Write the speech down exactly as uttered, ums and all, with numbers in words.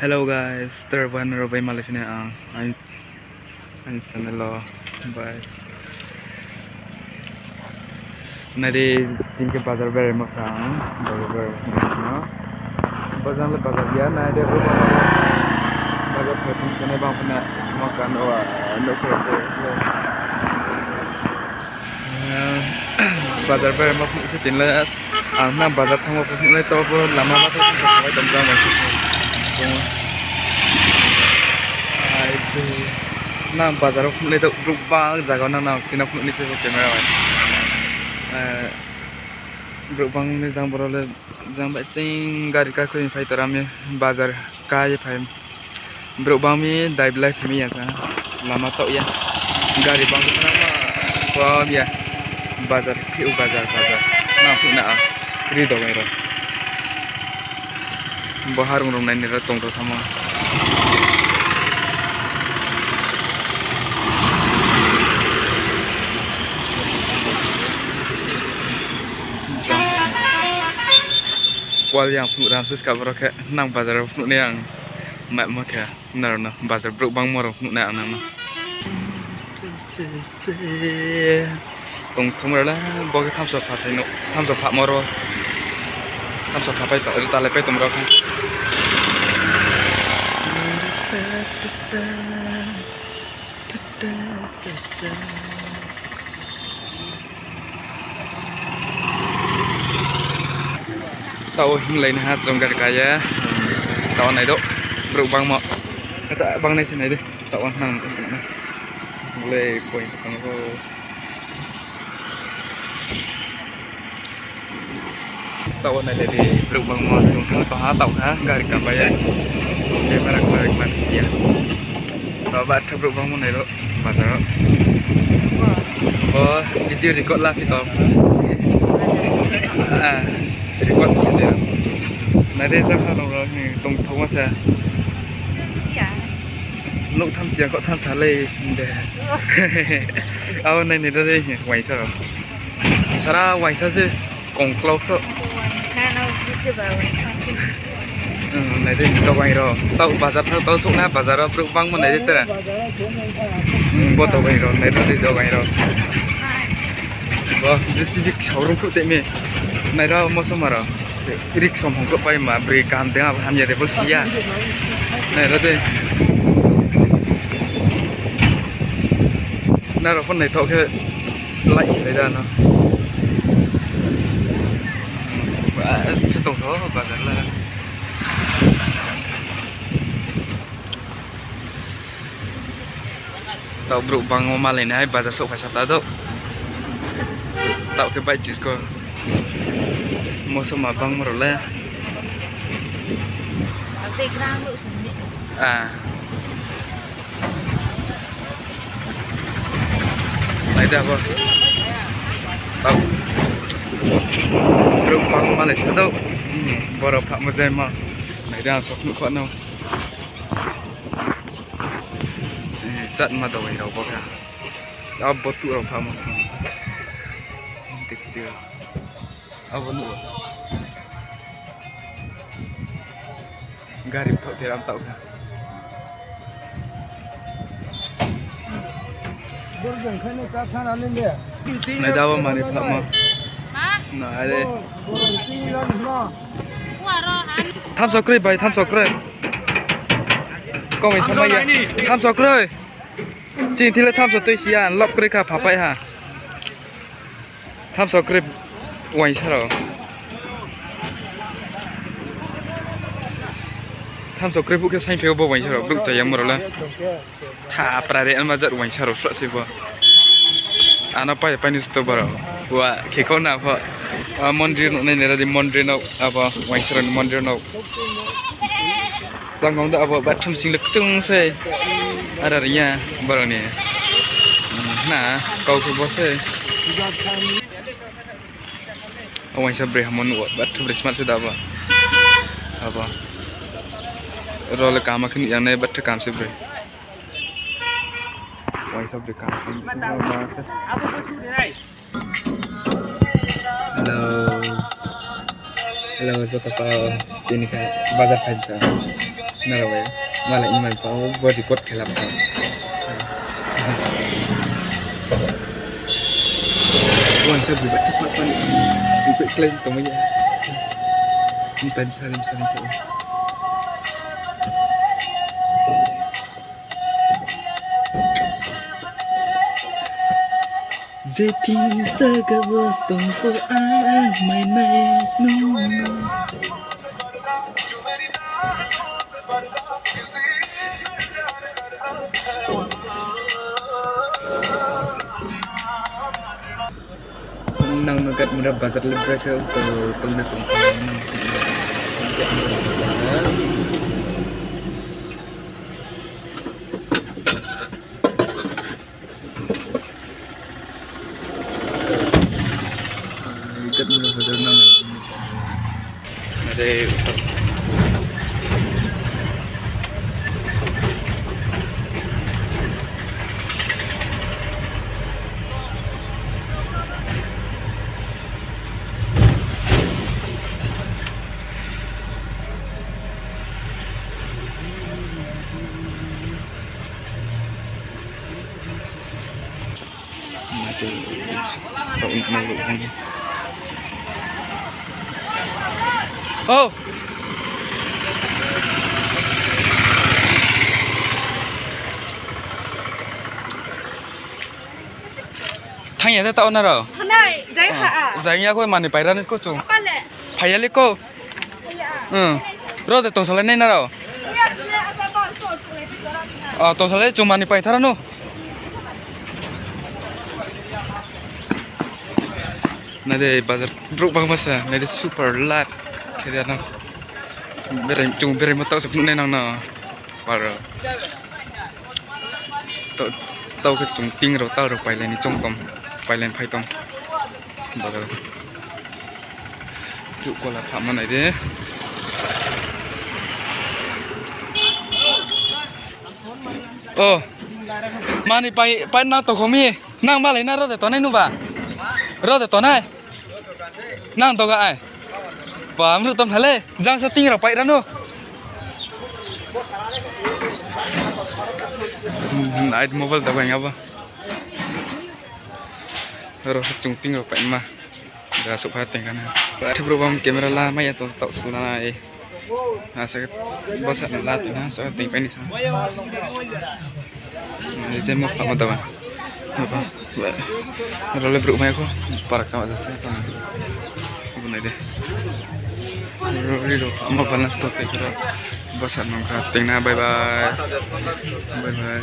Hello guys, ter bo nrao bai malai phina ang, ang, ang channel o, guys. Nai di, tini khe bazar berai mo sa ang, bazar berai mo. Bazar le bazar ya, nai di, bazar phai thang channel bang phina, sma kan o, no khe. Bazar berai ma phung se tini le, ang nang bazar thangmo phung nai to bo lama ma to phung khabai tong jang bai phung. Ai, nang bazar o phung nai to brouh bang zaga nang nang phina phung ni se bo camera bai. Eh, brouh bang ni jang boro le jang bai ching gari kakhoi phai to ram ye bazar ka ye phai. Brouh bang mi daiblai phai mi ya sa. Lama chaoh ya. Gari bang khe ma kom ya. Bazar, phiu bazar, bazar. Nang phung na a. Ri dogai rao. Bo harung rung nai ni rao tong rao thamo. Kual yang phnuh ram se ska boro khe nang bazar o phnuh nai ang. Mai mo khe nrao no bazar brouh bangmo rao phnuh nai ang nang no. Tong thangmo rao le bo khe thamso pha thai no, thamso phamo ro. Thamso pha pai to, ri talai pai tong rao khe. Taoh hinglai naiha chung gari ka ye. Taoh nai do. Brouh bangmo. Acha bang nai se nai di. Taoh nang. Bolai point tong o. Taoh nai le di brouh bangmo chung thang tong ha taoh ha gari kam bai ye. Camera kwrwi man si ya. Taoh ba tha brouh bangmo nai ro bazar o. O video record la phi tong. Ah, record khe de. Nai de sa ha rong ro tong thangma sa. Nouh tham chiang kho tham sa lei de. Abo nai ni da de uaingsa rao. Sara uaingsa se kongklau pho. Nai de dogaing rao. Taoh bazar thang taoh souh na bazar o brouh bangmo nai de tera. Bo dogaing rao nai de dogaing rao. Bo J C B ksa rung khuh tei mi. Nai rao mosoma rao. Riksom hong khuh pai ma broi kaham tei abo hamya de bo si ya. Nai rao de. Nrao pho naithoh khe like khe lai da no. Ba, se tongtho bazar la. Taoh brouh bangmo malai nai bazar souhphai sa ta do. Taoh khe bike chisko. Mosoma bangmo rao le. Nai di abo. Taoh brouh bangmo malai sa do. Boro phahmo jaimo. Nai di ang soknuh kho no. Chatma dogaing rao bo kha. Abo tuh rao phahmo. Dekchi rao. Abo nuh o. Gari bthoh te ram taoh kha. Nai da bo mani phahmo. Nai de. Thamso kroi bai, thamso kroi. Komai samai ya. Thamso kroi. Chini thing le thamso tui si ya, lop kroi kha, phapai ha. Thamso kroi uaingsa rao. Thamso kroi phuh khe saing phi o bo uaingsa rao, brouh chayamo rao le. Thapra re anma jat uaingsa rao srah se bo. Ano pai pai ni sto boro. Wa khe kho na pho. A, mondir nuh nai nai ra di, mondir no, abo uaingsa rao ni mondir no. Changkong do abo bathroom sing le kchung se. Ara ri ya borao ni. Na, kau khe bo se. Uaingsa broi hamo nuh o, bathroom broi smart se da abo. Abo. Ro le kaham khe nuh ya nai, bathroom kaham se broi. Uaingsa broi kaham se. Hello. Hello, joto pal. Tini khe bazar phai sa. Nrao le, malai ni mai pa, bo record khe lam sa. Wan sa bui ba Christmas mani. Bui klai tongmai ya. Ni pan sa lam sa ni ko. Jeti zaga wo tong pho ang mai nai nung no. Nang no Gatmura bazar le brekhe to tong le tong. Gatmura bazar. Gatmura bazar nang. Ade. Oh. Thang ya de tao nrao? Hanai, jai ha a. Jai ya kho mani paira ni ko chung. Apa le? Phai ya le ko. Ro de tongsalai nai nrao. O, tongsalai chung mani pai thara no. Nai de bazar brouh bangma sa, nai de super life. Khe de nang. Berai, chung berai ma tao se phnuh nai nang no. Par. Tao, tao khe chung ting rao, tao rao pailai ni chung tong, pailai ni phai tong. Bazar. Truh kola phama nai de. O. Mani pai, pai nang tongkho mi. Nang malai na ro de tongnai nuba. Ro de tongnai. Nang doga ai. Ba, mruh tom thale. Jang sa ting rao pai ra no. Hmm, ai mobile doga abo. Ro sa chung ting rao pai ma. Da suh pha teng kana. Thibro bam camera la mai ya to tau suna ai. Asa ke basa la teng na sa teng pai ni sa. Ni je mo pha ma da ba. Apa? Ro le brouh mai ko parak sama jasa tong. Bunai de. Ro ri ro ama balance to teng ro. Basa nong kha teng na, bye bye. Bye bye.